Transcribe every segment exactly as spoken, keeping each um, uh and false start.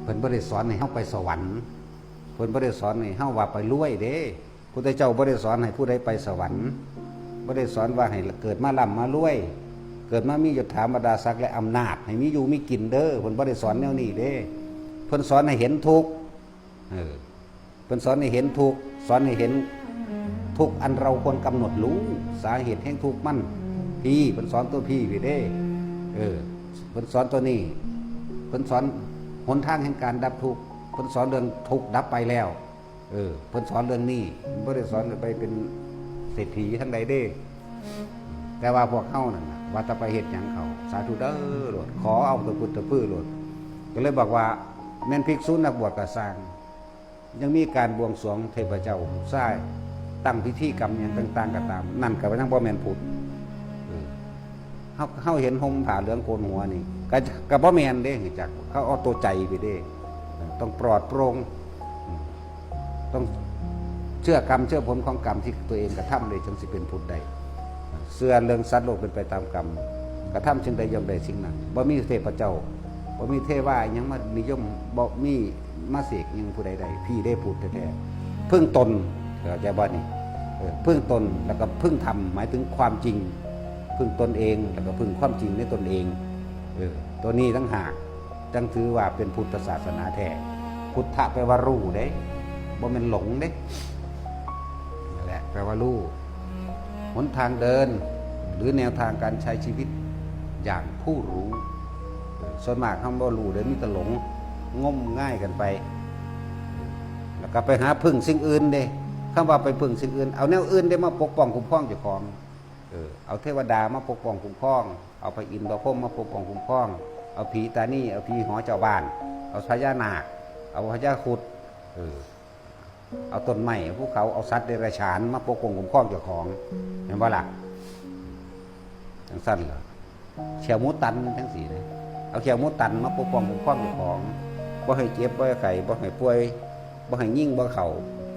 เพิ่นบ่ได้สอนให้เฮาไปสวรรค์ เพิ่นบ่ได้สอนให้เฮาว่าไปรวยเด้ พุทธเจ้าบ่ได้สอนให้ผู้ใดไปสวรรค์ บ่ได้สอนว่าให้เกิดมาร่ำมารวย เกิดมามียศถาบรรดาศักดิ์และอำนาจ ให้มีอยู่มีกินเด้อ เพิ่นบ่ได้สอนแนวนี้เด้ เพิ่นสอนให้เห็นทุกข์ เออ เพิ่นสอนให้เห็นทุกข์ สอนให้เห็นทุกข์อันเราควรกำหนดรู้ สาเหตุแห่งทุกข์มัน พี้ เพิ่นสอนตัวพี้พี้เด้ เออ เพิ่นสอนตัวนี้ เพิ่นสอนหนทางแห่งการดับทุกข์ เพิ่นสอนเรื่องทุกข์ดับไปแล้ว เออ เพิ่นสอนเรื่องนี้ เพิ่นบ่ได้สอนไปเป็นเศรษฐีทั้งใดเด้ แต่ว่าพวกเฮานั่นน่ะ ว่าแต่ไปเฮ็ดหยังเขา สาธุเด้อโลด ขอเอาตะพุดตะพื้อโลด ก็เลยบอกว่า แม่นภิกษุนักบวชก็ซ่าง ยังมีการบวงสรวงเทพเจ้าผู้ชาย ตั้งพิธีกรรมหยังต่างๆ ก็ตาม นั่นก็ยังบ่แม่นพุทธ เออ เฮา เฮาเห็นห่มผ้าเหลืองโกนหัวนี่ ก็ ก็บ่แม่นเด้ จัก เขาเอาตัวใจไปเด้ ต้องปลอดโปร่ง ต้องเชื่อกรรมเชื่อผลของกรรมที่ตัวเองกระทำเลย จึงสิเป็นพุทธได้ เชื่อเรื่องสัตว์โลกเป็นไปตามกรรม กระทำสิ่งใดย่อมได้สิ่งนั้น บ่มีเทพเจ้า บ่มีเทวาอิหยังมานิยม บ่มีมาเสกอิหยังผู้ใดได้ พี้ได้พุทธแท้ๆ พึ่งตน เข้าใจบ่นี่ เออ พึ่งตน แล้วก็พึ่งธรรม หมายถึงความจริง พึ่งตนเอง แล้วก็พึ่งความจริงในตนเอง เออ ตัวนี้ต่างหาก จังถือว่าเป็นพุทธศาสนาแท้ พุทธะแปลว่ารู้เด้ บ่แม่นหลงเด้ นั่นแหละ แปลว่ารู้ หนทางเดิน หรือแนวทางการใช้ชีวิตอย่างผู้รู้ เออ ส่วนมากเฮาบ่รู้เด้ มีแต่หลง งมงายกันไป แล้วก็ไปหาพึ่งสิ่งอื่นเด้ คำว่าไปพึ่งสิ่งอื่น เอาแนวอื่นเด้มาปกป้องคุ้มครองเจ้าของ เออ เอาเทวดามาปกป้องคุ้มครอง เอาพระอินทร์พระพรหมมาปกป้องคุ้มครอง เอาผีตานี เอาผีหอเจ้าบ้าน เอาพญานาค เอาพญาครุฑ เออ เอาต้นไม้ เอาภูเขา เอาสัตว์เดรัจฉานมาปกป้องคุ้มครองเจ้าของ เห็นบ่ล่ะ จังซั่นล่ะ แข้วหมูตันจังซี้นะ เอาแข้วหมูตันมาปกป้องคุ้มครองเจ้าของ บ่ให้เจ็บ บ่ให้ไข้ บ่ให้ป่วย บ่ให้ยิงบ่เข้า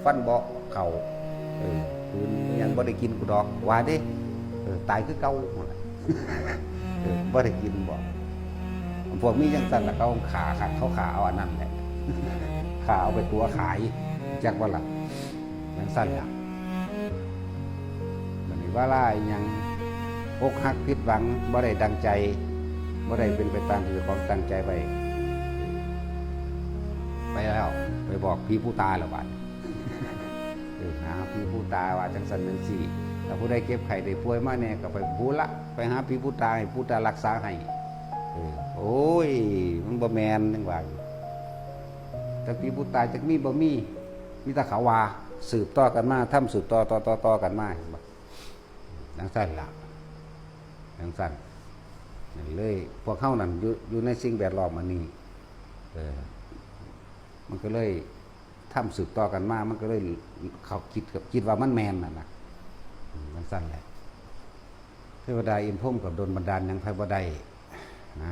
ฟันบ่เข้า เออ ปืนยังบ่ได้กินกูดอก ว่าเด้ เออ ตายคือเก่าหั่นล่ะ เออ บ่ได้กินบ่ พวกมีจังซั่นล่ะ เขาฆ่าคัก เขาฆ่าเอาอันนั้นแหละ ฆ่าเอาไปตัวขาย จักว่าล่ะ จังซั่นล่ะ บัดนี้ว่าล่าอิหยัง อกหักผิดหวัง บ่ได้ดังใจ บ่ได้เป็นไปตามที่เจ้าของตั้งใจไว้ ไปแล้ว ไปบอกผีผู้ตายแล้วบัด เออ หาผีผู้ตายว่าจังซั่นจังซี่ ถ้าผู้ใดเจ็บไข้ได้ป่วยมาแน่ก็ไปพู้นละ ไปหาผีผู้ตาย ให้ผู้ตายรักษาให้ เออ โอ้ย มันบ่แม่น จังว่าอยู่ แต่ผีผู้ตายจักมีบ่มี มีแต่เขาว่า สืบต่อกันมา ทำสืบต่อ ต่อ ต่อ ต่อกันมา จังซั่นล่ะ จังซั่น นั่นเลย พวกเฮานั่นอยู่ อยู่ในสิ่งแวดล้อมอันนี้ เออ มันก็เลยทำสืบต่อกันมา มันก็เลย เขาคิดกับ คิดว่ามันแม่นน่ะนะ อืม จังซั่นแหละ เทวดาอินทร์พรหมก็ดลบันดาลหยังไผบ่ได้นะ